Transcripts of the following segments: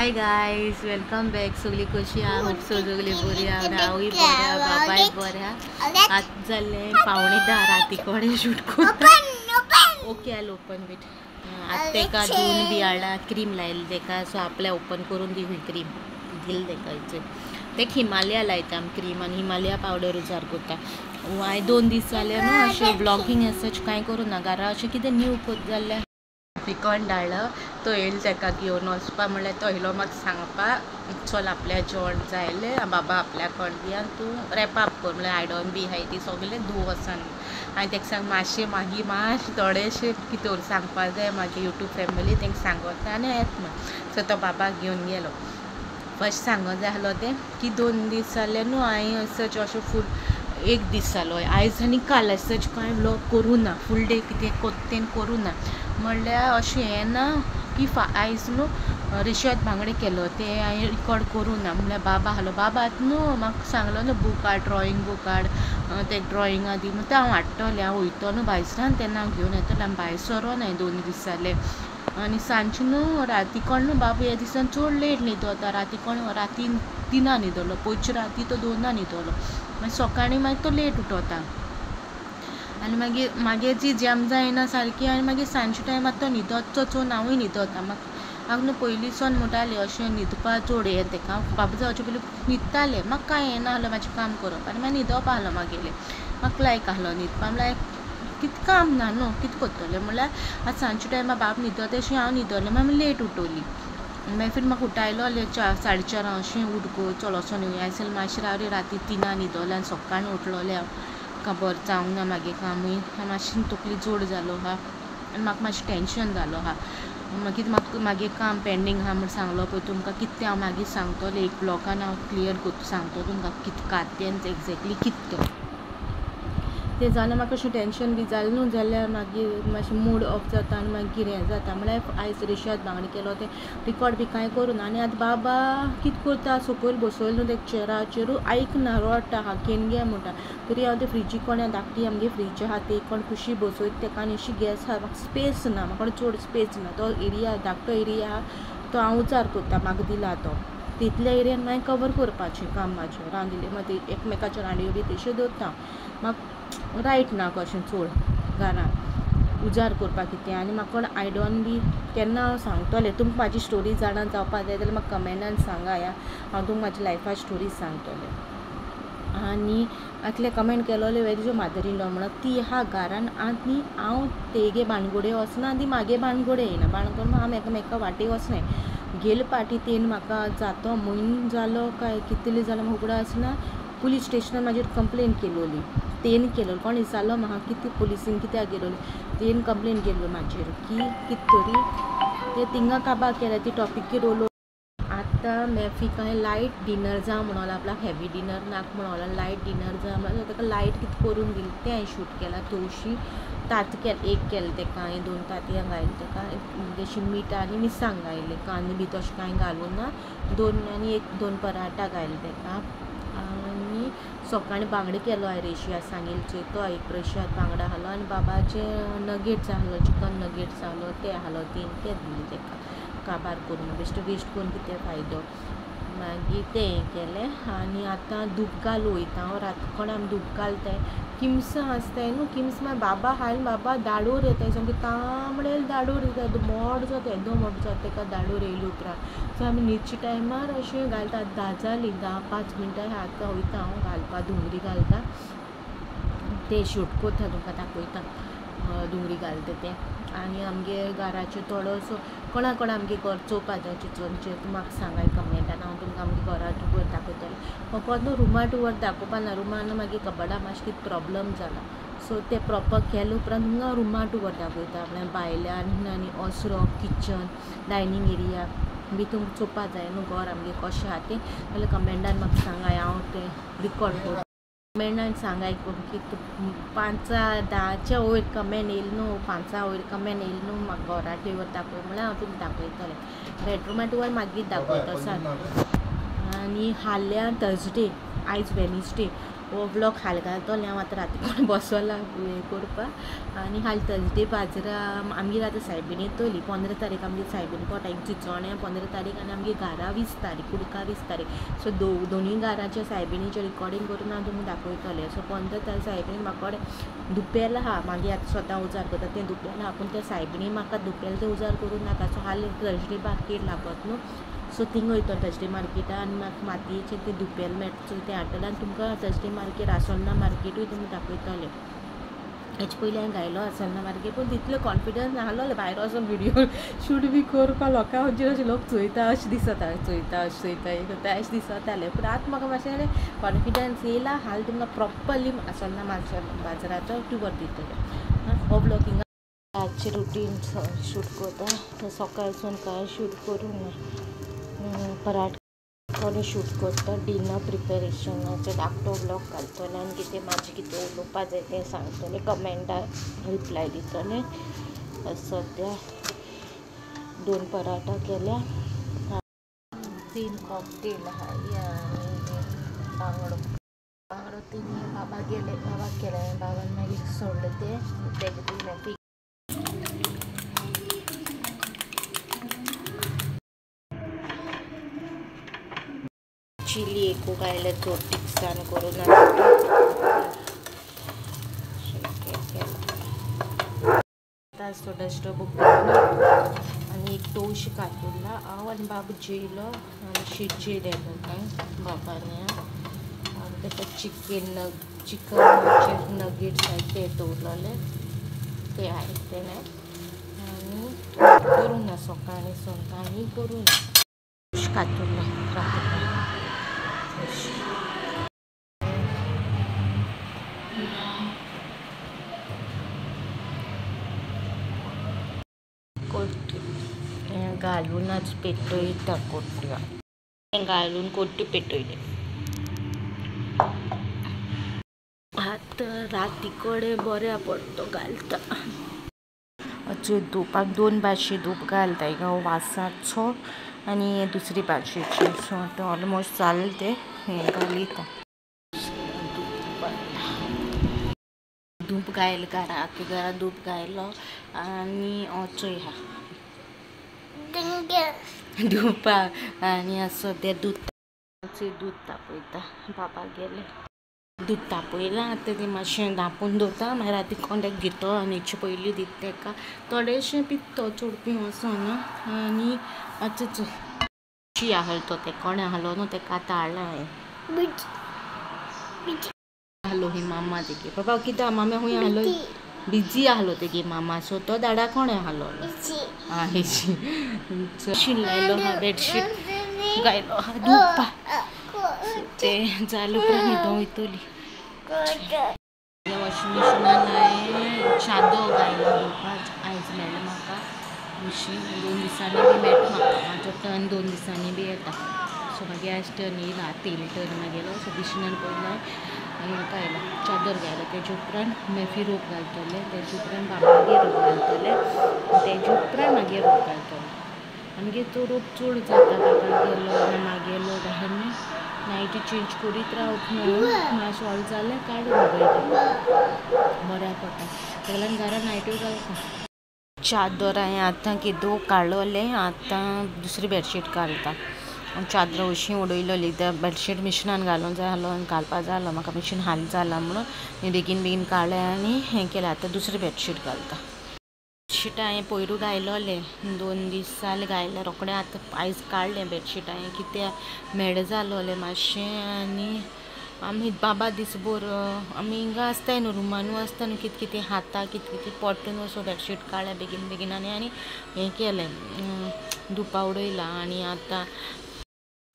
Hi guys, welcome back. सगळी कशी आहा? होप सो सगळी बरी आहा. हांवूय बरें आहा, बाबाय बरें आहा. आतां जालें 9:45 राती कडेन शूट करता. ओके, आयल ओपन बीट. आतां तेका दोन बी हाडला, क्रीम लायली तेका. सो आपल्या ओपन करून दी क्रीम दिल तेका. तेक हिमालया लायता आमी क्रीम आनी हिमालया पावडर उजार करता. हांवें 2 दीस जाले न्हू अशें ब्लॉगींग एसच कांय करूं ना. घरा अशें कितें न्यू करत जाल्यार पिकोन धाडलो तो येयलो तेका घेवन वचपा. म्हणल्यार तो येयलो म्हाका सांगपा चल आपल्या जेवण जायलें बाबा आपल्या कोण बी आनी तूं रॅप अप कर. म्हणल्यार आयडन बी आहाय ती सगळें धुव वचन. हांवें तेका सांग मातशें मागीर मातशें थोडेशें कितें सांगपा जाय मागीर यूट्यूब फॅमिली तेंका सांगता आनी येता म्हण. सो तो बाबाक घेवन गेलो. फर्स्ट सांगो जाय आसलो तें की 2 दीस जाले न्हू हांवें असच अशें फूल 1 दीस जालो आयज आनी काल असच कांय व्लॉग करूं ना. फूल डे कितें कोत्तेन करूं ना. म्हणल्यार अशें हें ना की आयज न्हू रेशाद बांगडे केलो ते हांवें रिकॉर्ड करूं ना. म्हणल्यार बाबा आहलो, बाबा आतां न्हू म्हाका सांगलो न्हू बूक हाड, ड्रॉइंग बूक हाड, ते ड्रॉइंगा दी. म्हणटा हांव हाडटलें, हांव वयतलो न्हू भायसरान तेन्ना हांव घेवन येतलें. आमी भायर सरोना हांवें 2 दीस जाले. आनी सांजचे न्हू राती कोण न्हू बाबू ह्या दिसान चड लेट न्हिदता. राती कोण राती 3 न्हिदलो, पयच्या राती तो 2 न्हिदलो. मागीर सकाळीं मागीर तो लेट उठता आनी मागीर मागीर जी जॅम जायना सारकी. आनी मागीर सांजच्या टायमार तो न्हिदत चोवन हांवूय न्हिदता. म्हाका न्हू पयलींसून म्हणटालें अशें न्हिदपा चड हें तेका. बाबा जावचे पयलीं न्हिदतालें, म्हाका कांय हें ना आहलो म्हाजें काम करप आनी मागीर न्हिदप आहलो मागेलें. म्हाका लायक आहलो न्हिदपा. म्हणल्यार कितें काम ना न्हू, कितें करतलें. म्हणल्यार आतां सांजच्या टायमार बाब न्हिदता तशें हांव न्हिदलें. मागीर लेट उठवली. मागीर फिर म्हाका उठायलो 4:30 अशें उठ गो चल वचोन येवया. आयज मातशें राव रे, राती 3 न्हिदलें आनी सकाळीं उठलोलें हांव. बरें जावंक ना मागीर कामूय मातशें तकली जोड जालो आहा आनी म्हाका मातशें टेंशन जालो आहा. मागीर म्हाका मागीर काम पेंडींग आहा म्हूण सांगलो पळय तुमकां. कितें हांव मागीर सांगतलें एक ब्लॉगान हांव क्लियर करता सांगतलें तुमकां कितें कात तें एग्जॅक्टली कितें तें. तें जालें म्हाका अशें टेंशन बी जालें न्हू जाल्यार मागीर मातशें मूड ऑफ जाता आनी मागीर हें जाता. म्हणल्यार आयज रेशाद बांगडे केलो तें रिकॉर्ड बी कांय करूं ना. आनी आतां बाबा कितें करता, सकयल बसयलो न्हू तेका चेराचेरू आयकना, रडटा, हाकेन गे म्हणटा. तरी हांव ते फ्रिजी कोण्या धाकटी आमगे फ्रीज आहा ते कोण कुशी बसयता तेका. आनी अशी गॅस आहा, म्हाका स्पेस ना, म्हाका चड स्पेस ना. तो एरिया धाकटो एरिया आहा तो हांव उजार करता, म्हाका दिला तो. तितल्या एरियान मागीर कवर करपाचें काम म्हाजें. रांदिल्लें मागीर एकमेकाच्यो रांदयो बी तश्यो दवरता. म्हाका रायट ना कशें चड घरान उजार करपाक कितें. आनी म्हाका कोण आयडन बी केन्ना हांव सांगतलें. तुमकां म्हाजी स्टोरी जाणा जावपाक जाय जाल्यार म्हाका कमेंटान सांगा या, हांव तुमकां म्हाजी लायफा स्टोरी सांगतलें. आनी आतले comment केलोले where is your mother in law म्हणून, ती आहा घरान आनी हांव तेगे बाणगुडे वचना आनी ती म्हागे बाणगुडे येयना. बाणगुडे आमी एकामेका वाटेक वचनाय. गेले पाटी तेन म्हाका जातो म्हयनो जालो काय कितले जालो म्हाका उगडास आसना. पुलीस स्टेशनार म्हाजेर कंप्लेन केलोली तेन केलो. कोण विचारलो म्हाका कितें पुलिसीन कित्याक गेलोली, तेन कंप्लेन केल्लो म्हाजेर की कितें तरी ते थिंगा काबार केल्या ती टॉपिकीर उलो. आतां मॅफीक हांवें लायट डिनर जावं म्हणोलां, आपल्याक हेवी डिनर नाका म्हणोलां, लायट डिनर जाय म्हणल्यार ताका लायट कितें करून दिलें तें हांवें शूट केलां. तवशीं तांत केलें, एक केलें तेका हांवें, 2 तांतयां घायलीं तेका, जशी मीठ आनी मिरसांग घायलें, कांदो बी तशें कांय घालूं ना. 2 आनी 1-2 पराठा घायले तेका. आनी सकाळीं बांगडे केलो हांवें रेशया सांगेल चोय तो एक रेशाद बांगडा आहलो आनी बाबाचे नगेट्स आहलो, चिकन नगेट्स आहलो ते आहलो 3 ते दिले तेका काबार करून. बेश्टे वेस्ट करून कितें फायदो. मागीर तें केलें. आनी आतां धूप घालूं वयता हांव. रात कोण आमी धूप घालताय किमसां आसताय न्हू, किमसां मागीर बाबा खायल बाबा दाडोर येताय सामकें तांबडेल दाडोर येता, मोड जाता, येदो मोड जाता तेका दाडोर येयले उपरांत. सो आमी न्हिदच्या टायमार अशें घालता. 10 जालीं, 10-5 मिनटां आतां वयता हांव घालपा, धुंगरी घालता तें शूट करता तुमकां दाखयता धुंगरी घालता तें. आनी आमगे घराचेर थोडोसो कोणा कोणा आमगे घर चोवपा जाय चिंचोणचें तूं म्हाका सांगाय कमेंटान, हांव तुमकां आमगे घरा टूर दाखयतलें. फकत न्हू रुमा टूर दाखोवपा ना, रुमान मागीर कबडा मातशें कितें प्रॉब्लम जाला सो तें प्रॉपर केले उपरांत तुमकां रुमा टूर दाखयता. म्हळ्यार भायल्यान आनी ओसरो, किचन, डायनींग एरिया बी तुमकां चोवपा जाय न्हू घर आमगें कशें आहा तें, जाल्यार कमेंटान म्हाका सांगाय, हांव तें रिकॉर्ड करता. कमेंटान सांगाय की 5-10 वयर कमेंट येयली न्हू, 5 वयर कमेंट येयली न्हू म्हाका घरा टूर दाखय म्हळ्यार हांव तुमकां दाखयतलें. बेडरुमा टूर मागीर दाखयता सांग. आनी हाल्या थर्सडे, आयज वेनसडे, हो व्लॉग हाल घालतलें हांव. आतां राती कोण बसोला हें करपाक. आनी हाल थर्सडे बाजरा आमगेर आतां सायबीण येतली 15 तारीख आमगे सायबीण पोटा एक चिंचोण्या 15 तारीख आनी आमगे घरा 20 तारीख कुडका 20 तारीख. सो दोनूय घराच्या सायबिणीचें रिकॉर्डिंग करून हांव तुमकां दाखयतलें. सो 15 तारीख सायबिणी म्हाका कडेन दुपेल आहा, मागीर आतां स्वता उजार करता तें दुपेल आहा, पूण त्या सायबिणी म्हाका दुपेल तें उजार करूं नाका. सो हाल थर्सडे मार्केट लागत न्हू, सो थिंग वयतो थर्सडे मार्केटा आनी म्हाका मातयेचें तें दुपेल मेळटा सो तें हाडटलें आनी तुमकां थर्सडे मार्केट आसोन्ना मार्केटूय तुमकां दाखयतलें. हेचे पयलीं हांवें घायलो आसोन्ना मार्केट, पूण तितलो कॉन्फिडन्स नासलो भायर वचून व्हिडियो शूट बी करपाक. लोकां म्हणजे अशें लोक चोयता अशें दिसता, चोयता अशें चोयता हें करता अशें दिसतालें. पूण आतां म्हाका मातशें कॉन्फिडन्स येयला. हाल तुमकां प्रॉपरली आसोन्ना बाजाराचो टूर दितलें. हो ब्लॉगिंग आजचें रुटीन शूट करता. सकाळसून कांय शूट करूंक ना, पराठ कोणी शूट करता. डिनर प्रिपेरेशनाचें धाकटो ब्लॉग घालतलें आनी कितें म्हाजें कितें उलोवपा जाय तें सांगतलें, कमेंटाक रिप्लाय दितलें. सद्या 2 पराठा केल्या, 3 कॉकटेल आहा आनी बांगडो. बांगडो 3 बाबा गेले, बाबाक केले, बाबान मागीर सोडलें तें तेजे. चिली एकू गायले चड तिखसाण करून आतां डस्टो बुक आनी एक तवशी कातुरला. हांव आनी बाबू जेयलो आनी शीत जेयलें बाबान. आनी ताका चिकनाचे नगेट्स आहाय ते दवरलेले ते आहाय तेणें. आनी करूं ना सकाळीं सून कांय करूं ना, कातुरला राती. घालूनच पेटयता कोट्ट्यो, घालून कोट्ट्यो पेटयले. आतां राती कडेन बऱ्या पडतो घालता. अचूय धुवपाक 2 भाशी धूप घालता, एक वासाचो आनी दुसरी भाशेची. सो आतां ऑलमोस्ट जालें तें, हें घालिता. धूप घायल घरा, आख्या घरा धूप घायलो आनी अचोय आहा धुवपाक. आनी सद्या दूद दूद तापयता, बाबा गेले दूद तापयलां. आतां तें मातशें धांपून दवरता, मागीर राती कोंड्याक घेतो आनी हेचे पयलीं दिता तेका थोडेशें पित्तो, चड पिवं वचना. आनी आतां शी आहलो तो तें कोणें आहलो न्हू तेका आतां हाडला हांवें. आहलो ही मामा तेगे बाबा कितें मामा खूंय आहलो, बिजी आहलो तेगे मामा. सो तो दाडा कोणें आहलो हेची मशीन लायलो आहा, बेडशीट घायलो आहा धुवपाक. तें जालें उपरांत न्हिदोंक वयतली. वॉशिंग मशिनान हांवें चादर घायलो धुवपाक. आयज मेळ्ळें म्हाका मशीन, 2 दिसांनी बी मेळटा म्हाका, म्हाजो टर्न 2 दिसांनी बी येता. सो मागीर आयज टर्न येयला, तेल टर्न मागेलो. सो मशिनान पयलो हांवें घायला चादर घायला, तेजे उपरांत मेफी रोप घालतलें, तेजे उपरांत बाबागेर रोप घालतलें, तेजे उपरांत मागीर रोप घालतलें. आमगेर तो रोप चड जाता, बाबा गेलो मागेलो तेन्ना नायटी चेंज करीत रावत न्हू, मातशें ऑल जालें काडून उडयता, बऱ्याक पडटा. ताका लागून घरा नायट्यो घालता. चादर हांवें आतां कितें काडलें, आतां दुसरी बेडशीट घालता. चादर अशी उडयलोली त्या बेडशीट मिशिनान घालूंक जाय आहलो, घालपा जाय आहलो म्हाका, मिशीन हाल जाला म्हणून बेगीन बेगीन काडलें आनी हें केलें. आतां दुसरी बेडशीट घालता. बेडशीट हांवें पयरू घायलोलें, 2 दीस जाले घायलें रोखडें. आतां आयज काडलें बेडशीट हांवें, कित्याक म्हेडें जालोलें मातशें. आनी आमी बाबा दीसभर आमी हिंगा आसताय न्हू, रुमानू आसता न्हू, कितें कितें खाता कितें कितें पडटा न्हू. सो बेडशीट काडलें बेगीन बेगीन आनी आनी हें केलें, धुवपा उडयलां. आनी आतां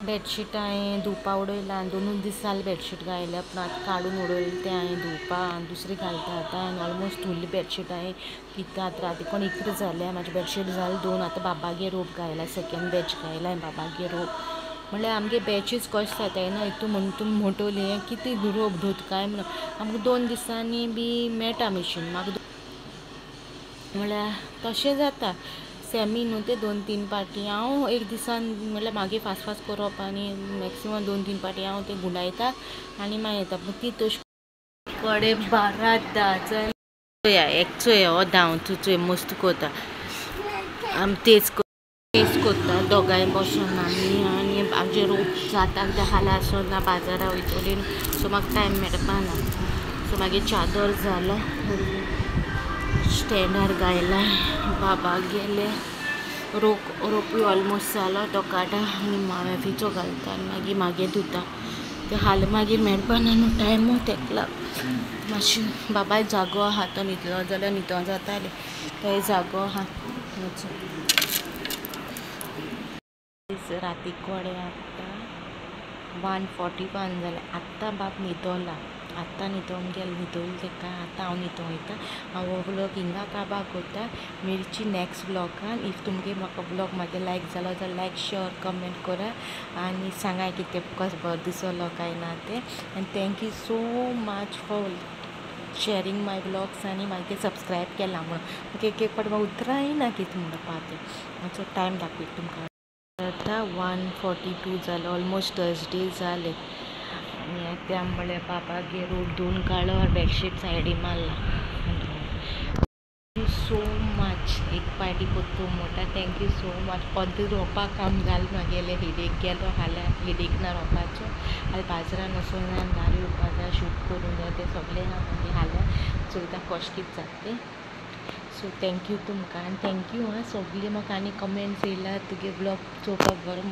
बेडशीट हांवें धुवपा उडयलां आनी 2 दीस जाले बेडशीट घायल्या, पूण आतां काडून उडयलें तें हांवें धुवपा आनी दुसरी घालता आतां. आनी ऑलमोस्ट धुल्ली बेडशीट हांवें, कित्याक आतां राती कोण इकरा जाल्या, म्हाजें बेडशीट जालें 2. आतां बाबागेर रोप घायला, सेकेंड बॅच घायला हांवें बाबागेर रोप. म्हणल्यार आमगे बॅचीस कशें जाताय न्हू, हितून म्हण तुमी म्हणटली कितें रोप धुता काय म्हणून. आमकां 2 दिसांनी बी मेळटा मशीन म्हाका, म्हणल्यार तशें जाता. सेमी न्हू ते 2-3 पार्टी हांव एक दिसान म्हळ्यार मागीर फास्ट फास्ट करप आनी मॅक्सिमम 2-3 पार्टी हांव ते गुंडायता आनी मागीर येता. ती तशी कडे 12:10 जालें. चोया एक चोया हो धांवतो चोय मस्त कोता. आमी तेच कोत्ता दोगांय बसोन आमी. आनी आमचे रोप जाता त्या खाला आसोना बाजारा वयतली सो म्हाका टायम मेळपा ना. सो मागीर चादर जालो स्टँडार गायला बाबा गेले रोपूय ऑलमोस्ट जालो तो काडा आनी माव्या घालता आनी मागीर मागीर धुता ते हाल मागीर मेळपा ना न्हू टायमू तेकला मातशें. बाबाय जागो आहा तो न्हिदलो जाल्यार न्हिदो जाताले तोय जागो आहा. राती कडेन आतां 1:41 जालें. आत्तां बाब न्हिदोला आत्तां न्हिदोंक गेलो न्हिदोयलें तेका. आतां हांव न्हिदोंक वयता. हांव हो व्लॉग हिंगा काबार कोत्ता. मिरची नेक्स्ट व्लॉगान. If तुमगे म्हाका व्लॉग म्हागे लायक जालो जाल्यार लायक शेअर कमेंट करा आनी सांगा की ते कसो बरो दिसलो काय ना तें. आनी thank you so much for sharing my vlogs आनी मागीर सबस्क्रायब केला म्हणून. म्हाका एक एक फावट म्हाका उतरां येना कितें म्हणपा तें. मातसो टायम दाखयता तुमकां. आतां 1:42 जालें ऑलमोस्ट थर्सडे जालें. आनी त्या म्हणल्यार बाबागेर रोड धुवन काडलो बेडशीट सायडी मारला. Thank you so much. एक पार्टी कोत्तू म्हणटा thank you so much. पद्द रोवपाक काम जालें म्हागेलें. हेडेक गेलो हाल्यार हेडेक ना रोवपाचो. आनी बाजारान वचूंक जाय गाडी उरपा जाय शूट करूंक जाय तें सगळें आहा मागीर हाल्यार चोयता कशें कितें जाता तें. सो thank you तुमकां आनी thank you आं सगळीं म्हाका आनी कमेंट्स येयला तुगे व्लॉग चोवपाक बरो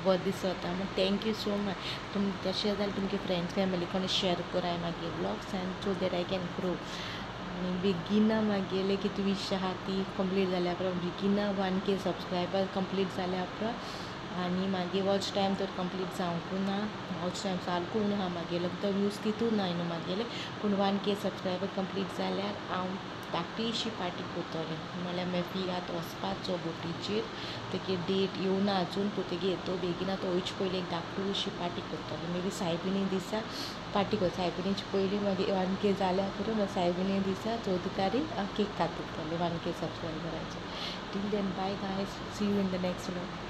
बरो दिसता म्हण thank you so much. तुम तशें जाल्यार तुमगे फ्रेंड्स फॅमिली कोण शेअर कराय मागीर vlogs and so that I can grow. आनी बेगिना मागेले कितें विश आहा ती कंप्लीट जाल्या उपरांत बेगिना 1K सबस्क्रायबर कंप्लीट जाल्या उपरांत आनी मागीर वॉच टायम तर कंप्लीट जावंकू ना. वॉच टायम सारको उणें आहा मागेलो तो व्यूज तितू ना न्हू मागेले. पूण 1K subscriber complete जाल्यार हांव धाकटीशी पार्टी कोत्तोलें. म्हणल्यार मेफियात वचपाचो बोटीचेर तेगे डेट येवना अजून पूण तेगे येतो बेगिना तो वयचे पयलीं एक धाकटूशी पार्टी कोत्तोलें. मे बी सायबिणी दिसा पार्टी कोत्ता. सायबिणीचे पयलीं मागीर 1K जाल्या पुरो मागीर सायबिणी दिसा 14 तारीख हांव केक कातितलें 1K सबस्क्रायबराचो. Till then bye guys, see you in the next vlog.